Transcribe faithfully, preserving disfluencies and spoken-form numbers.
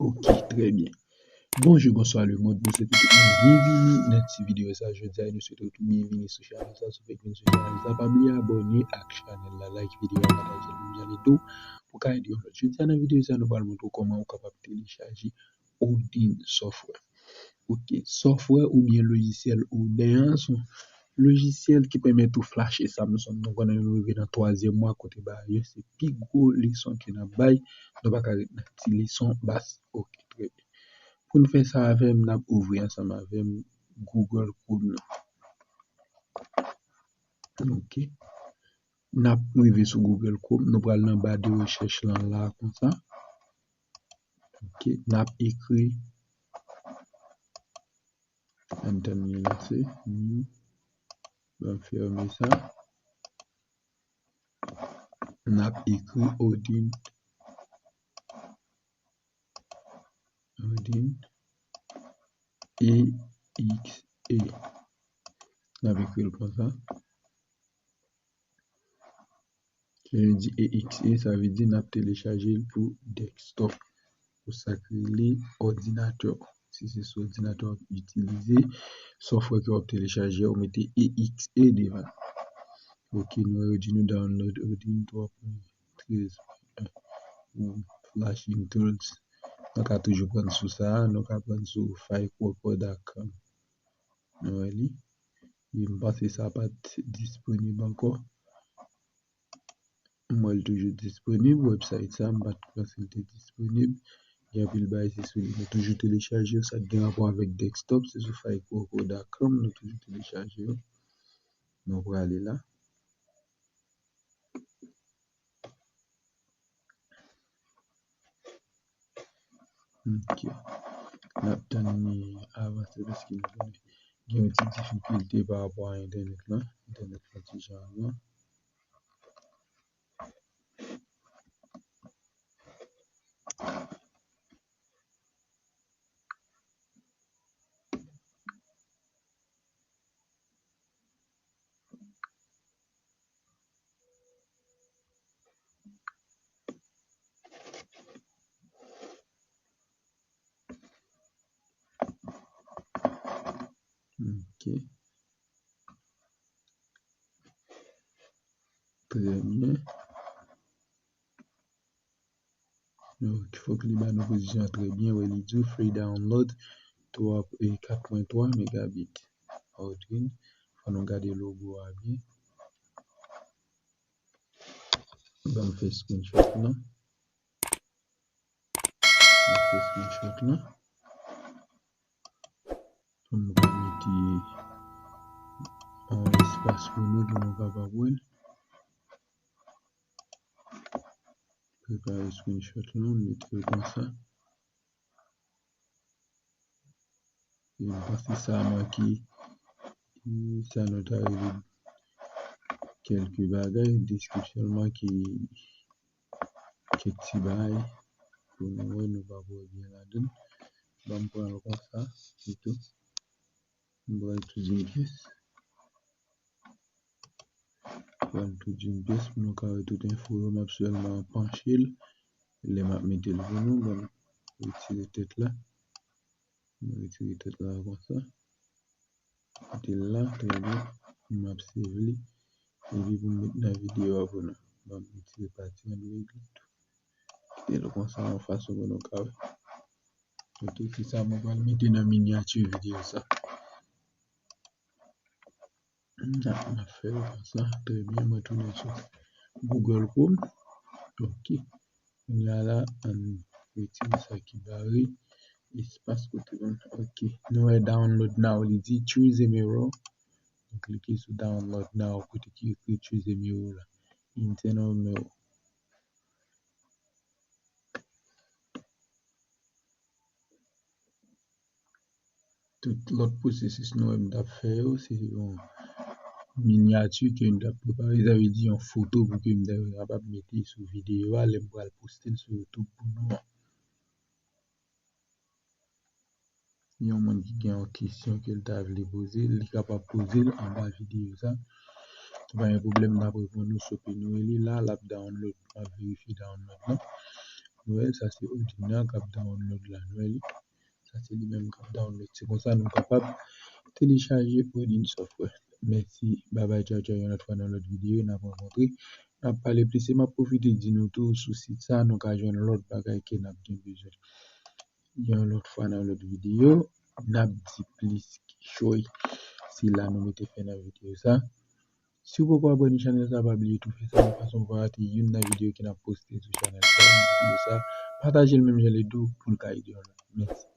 Ok, trè byen. Bonjou, bonswa lemonn, nou swete tout moun byenvini nan ti videyo sa jodi a, e nou swete w tou byenvini sou chanèl sa, si w fèk vin sou chanèl sa, pa bliye abòne ak chanèl la, like videyo a, pataje l, menm jan li tou, pou ka ede yon lòt. Jodi a nan videyo sa, nou pral montre w kòman ou kapab telechaje Odin Software. Ok, software oubyen lojisyèl Odin an, se yon lojisyèl ki pèmèt ou flache Samsung. Nou konnen nou rive nan twazyèm mwa kote ba yo, se pi gwo leson ke n ap bay, nou pa ka ret nan ti leson baz. Ok, trè byen. Pou n fè sa avè m, n ap ouvri ansanm avè m Google Chrome nan. Ok. N ap rive sou Google Chrome, nou pral nan ba de rechèch lan la konsa. Ok, n ap ekri, ann tann li lanse, new, ban m fèmen sa. N ap ekri Odin, Odin E X E. N ap ekri l konsa. Lè yo di E X E, sa vle di n ap telechaje l pou desktop. Pou sa k rele òdinatè. Si se sou òdinatè w ap itilize, software ke w ap telechaje a, ou mete E X E devan. Ok, nou wè yo di nou download Odin twa pwen trèz pwen en ou flashing tools. Nou ka toujou pran sou sa, nou ka pran sou file record dot com. Nou wè li. E m panse sa pa t disponib ankò. M wè l toujou disponib, website sa, m pa t panse l te disponib. Gen anpil bagay se sou li. Nou toujou telechaje yo, sa k gen rapò avèk desktop, se sou file record dot com, nou toujou telechaje yo. Nou prale la. Ok. N ap tann li avanse paske nou konnen gen yon ti difikilte pa rapò a entènèt lan. Entènèt lan ti jan an. Ok. Trè byen. Donk, fòk li ba nou pozisyon an trè byen. Wè, li di w free download twa, e, kat pwen twa megabit. Odin. Fò nou gade logo a byen. Ban m fè screenshot lan. Ban m fè screenshot lan. Pou nou ka mete yon espas pou nou, pou nou kapab wè l. Prepare screenshot lan, mete l konsa. E m panse sa manke, e sa nou ta rele kèlke bagay, description manke kèk ti bagay pou nou wè, nou pa wè byen ladan l. Ban m pran l konsa, se tou. M pran l tout yon pyès. Pran l tout yon pyès pou nou ka wè tout enfo yo. M ap sèlman panche l. Lè m ap mete l pou nou, ban m retire tèt la. M retire tèt la konsa. Kite l la, trè byen. M ap save li. Epi pou m met nan videyo a pou nou. Ban m retire pati Android la tou. Kite l konsa yon fason pou nou ka wè. Ok, se sa mwen pral mete nan minyati videyo sa. N ap, n ap fè l konsa. Trè byen, mwen tounen sou Google Chrome. Ok. Kounye a la, ann retire sa ki bare espas kote nou. Ok. Nou wè download now, li di choose a mirror. Nou klike sou download now kote ki ekri choose a mirror la. Internal mirror. Tout lòt pwosesis nou wè m t ap fè yo, se yon minyati ke m t ap prepare, sa vle di yon foto pou ke m ta kapab mete sou videyo a lè m pral poste l sou YouTube pou nou an. Yon moun ki gen yon kesyon ke l ta vle poze, li kapab poze l anba videyo sa. Se pa yon pwoblèm, n ap reponn ou sou pe nou rele la, l ap download, m ap verifye download lan. Nwèl, sa se Odin nan k ap download la, nou wè li. Sa se li menm k ap download. Se konsa nou kapab telechaje Odin Software. Mèsi, babay, tchaw, tchaw, yon lòt fwa nan lòt videyo, n ap rankontre, n ap pale plis. E m ap pwofite di nou tou, sou sit sa, nou ka jwenn lòt bagay ke n ap gen bezwen. Yon lòt fwa nan lòt videyo, n ap di plis kichòy. Se la nou mete fen nan videyo sa. Si w poko abòne chanèl sa, pa bliye tou fè sa, yon fason pou w pa rate youn nan videyo ke n ap poste sou chanèl sa, videyo sa. Pataje l menm jan l ede w pou l ka ede yon lòt. Mèsi.